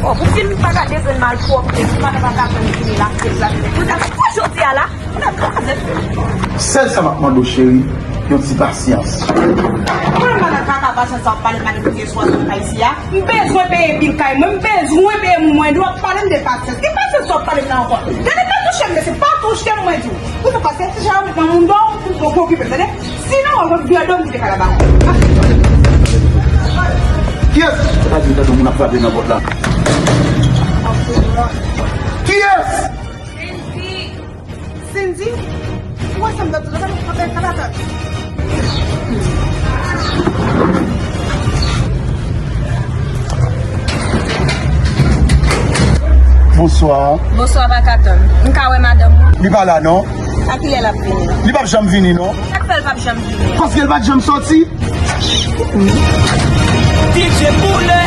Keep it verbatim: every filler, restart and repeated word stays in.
Oh, pou fin pa gade grenn malpwòpte, pou pa ta pa ka fè m fini la, se la. Pou ta pou jodi a la, pou ta pou fè. Sèl sa m ap mande w, cheri, yon ti pasyans. Mwen pa nan kaka pasyans sa w ap pale m nan depi yè swa sou kay isi a. M bezwen peye bil kay mwen, m bezwen peye moun mwen dwe, w ap pale m de pasyans. Ki pasyans sa w ap pale m nan ankò? Gade pa touche m, mesye, pa touche m, mwen di w. Ou te pase, se jan ou met nan moun dò, ou okipe m, tande? Sinon, w ap vin adan m kite kalaba. Kiyès? Sa di tande moun ap frape nan pòt la. Kiyès? Cindy, ou wè sa m t ap di w la, gade w frape ak kalaba. Bonswa. Bonswa, pa ka tann. M ka wè madanm ou? Li pa la non. A kilè l ap vini? Li p ap janm vini non. Sa k fè l p ap janm vini an? Paske l pa t janm soti. D J Boulè,